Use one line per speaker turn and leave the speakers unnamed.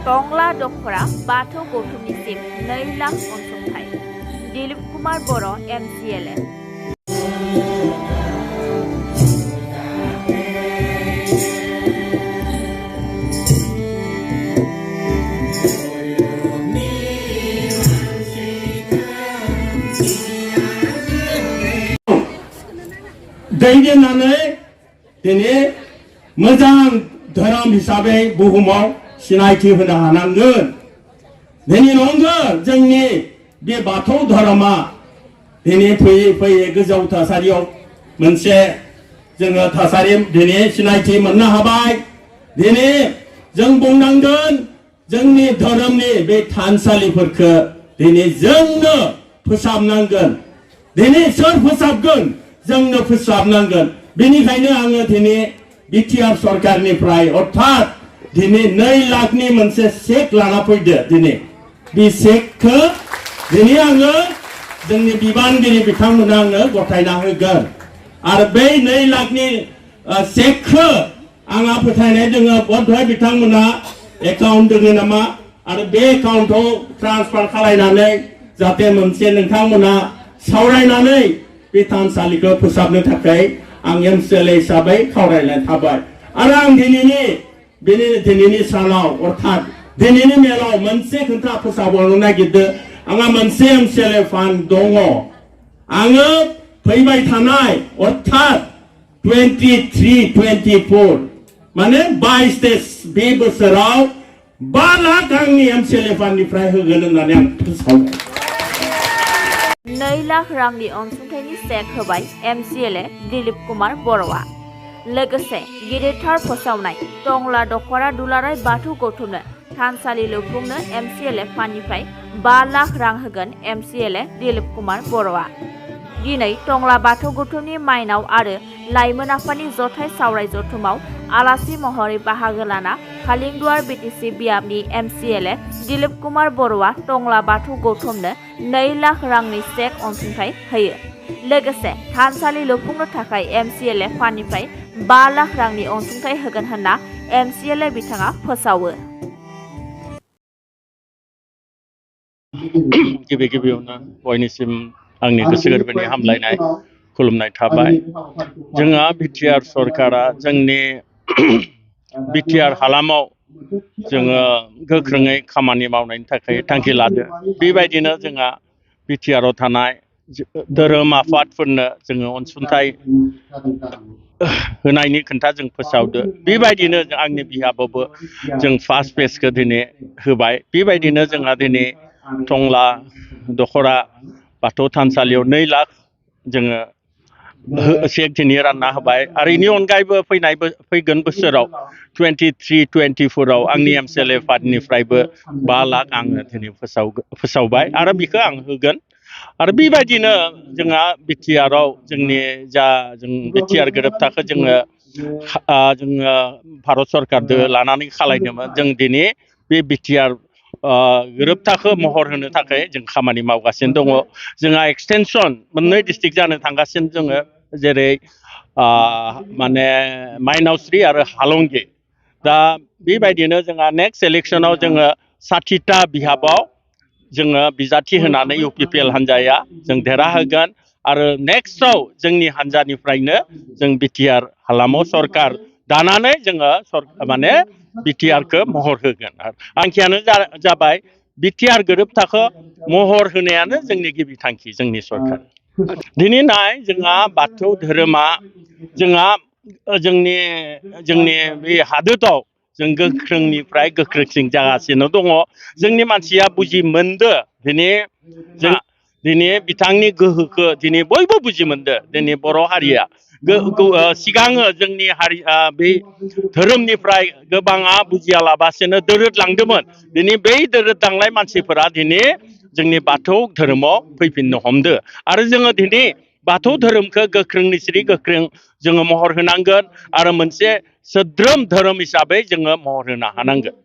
टंला दख'रा बाथौ गौथुमनिसिम 2 लाख अनसुंथाइ दिलीप कुमार बर' MCLA
दैदेननानै दिनै मोजां धोरोम हिसाबै बुहुमाव सिनायथि होनो हानांगोन। दिनै नंगौ जोंनि बे बाथौ धोरोमा दिनै फैयै फैयै गोजौ थासारियाव मोनसे जोङो थासारि दिनै सिनायथि मोननो हाबाय। दिनै जों बुंनांगोन जोंनि धोरोमनि बे थानसालिफोरखौ दिनै जोंनो फोसाबनांगोन। दिनै सोर फोसाबगोन? जोंनो फोसाबनांगोन। बेनिखायनो आङो दिनै बिटिआर सरकारनिफ्राय अर्थात दिनै 2 लाखनि मोनसे चेक लाना फैदो। दिनै बे चेकखौ दिनै आङो जोंनि बिबानगिरि बिथांमोना आंनो गथायना होगोन आरो बै 2 लाखनि चेकखौ आंहा फोथायनाय दोङो बधय बिथांमोना एकाउन्ट दोङो नामा आरो बे एकाउन्टआव ट्रान्सफार खालायनानै जाहाथे मोनसे नोंथांमोना सावरायनानै बे थानसालिखौ फोसाबनो थाखाय आं MCLA हिसाबै खावलायनाय थाबाय। आरो आं दिनैनि सानाव अर्थात दिनैनि मेलाव मोनसे खोथा फोसावनो नागिरदों। आंहा मोनसे MCLA फान्ड दङ। आङो फैबाय थानाय अर्थात 23-24 माने 22 बे बोसोराव 5 लाख आंनि MCLA फान्डनिफ्राय होगोन होननानै आं फोसावबाय।
2 लाख रांनि अनसुंथाइनि चेक होबाय MCLA दिलीप कुमार बर'आ। लोगोसे गिदिरथार फोसावनाय टंला दख'रा दुलाराय बाथौ गौथुमनो थानसालि लुफुंनो MCLA फान्डनिफ्राय 5 लाख रां होगोन MCLA दिलीप कुमार बर'आ। दिनै टंला बाथौ गौथुमनि माइनाव आरो लाइमोन आफादनि जथाय सावराय जथुमाव आलासि महरै बाहागो लाना खालिंदुवार BTC बियाबनि MCLA दिलीप कुमार बर'आ टंला बाथौ गौथुमनो 2 लाख रांनि चेक अनसुंथाइ होयो। लोगोसे थानसालि लुफुंनो थाखाय MCLA फान्डनिफ्राय 5 लाख रांनि अनसुंथाइ होगोन होनना MCLA बिथाङा फोसावो।
गिबियावनो बयनिसिम आंनि गोसो गोरबोनि हामलायनाय खुलुमनाय थाबाय। जोंहा बिटिआर सरकारा जोंनि बिटिआर हालामाव जोङो गोख्रोङै खामानि मावनायनि थाखाय थांखि लादों। बेबायदिनो जोंहा बिटिआराव थानाय धोरोम आफादफोरनो जोङो अनसुंथाइ होनायनि खोथा जों फोसावदो। बेबायदिनो आंनि बिहाबावबो जों फार्स्ट फेजखौ दिनै होबाय। बेबायदिनो जोंहा दिनै टंला दख'रा बाथौ थानसालियाव 2 लाख जोङो चेक दिनै रानना होबाय। आरो बेनि अनगायैबो फैगोन बोसोराव 23-24 आंनि MCLA फान्डनिफ्रायबो 5 लाख आङो दिनै फोसावबाय आरो बेखौ आं होगोन। आरो बेबायदिनो जोंहा बिटिआराव जोंनि जों बिटिआर गोरोबथाखौ जोङो भारत सरकारजों लानानै खालायदोंमोन। जों दिनै बे बिटिआर गोरोबथाखौ महर होनो थाखाय जों खामानि मावगासिनो दङ। जोंहा एक्सटेनसन 2 डिस्ट्रिक्ट जानो थांगासिनो जोङो, जेरै माने माइनावस्रि आरो हालंगि। दा बेबायदिनो जोंहा नेक्स्ट इलेक्सनाव जोङो 60टा बिहाबाव जोङो बिजाथि होनानै UPPL हान्जाया जों देरहाहोगोन आरो नेक्स्टआव जोंनि हान्जानिफ्रायनो जों बिटिआर हालामाव सरकार दानानै जोङो माने बिटिआरखौ महर होगोन। आंखियानो जाबाय बिटिआर गोरोबथाखौ महर होनायानो जोंनि गिबि थांखि जोंनि सरकार। दिनै नाय जोंहा बाथौ धोरोमा जोंहा जोंनि बे हादोराव जों गोख्रोंनिफ्राय गोख्रोंसिन जागासिनो दङ। जोंनि मानसिया बुजि मोनदो दिनै बिथांनि गोहोखौ दिनै बयबो बुजि मोनदो। दिनै बर' हारिया सिगाङो जोंनि हारि बे धोरोमनिफ्राय गोबाङा बुजियालाबासिनो दोरोदलांदोंमोन। दिनै बै दोरोदलांनाय मानसिफोरा दिनै जोंनि बाथौ धोरोमाव फैफिननो हमदो आरो जोङो दिनै बाथौ धोरोमखौ गोख्रोंनिस्रि गोख्रों जोङो महर होनांगोन आरो मोनसे सोद्रोम धोरोम हिसाबै जोङो महर होनो हानांगोन।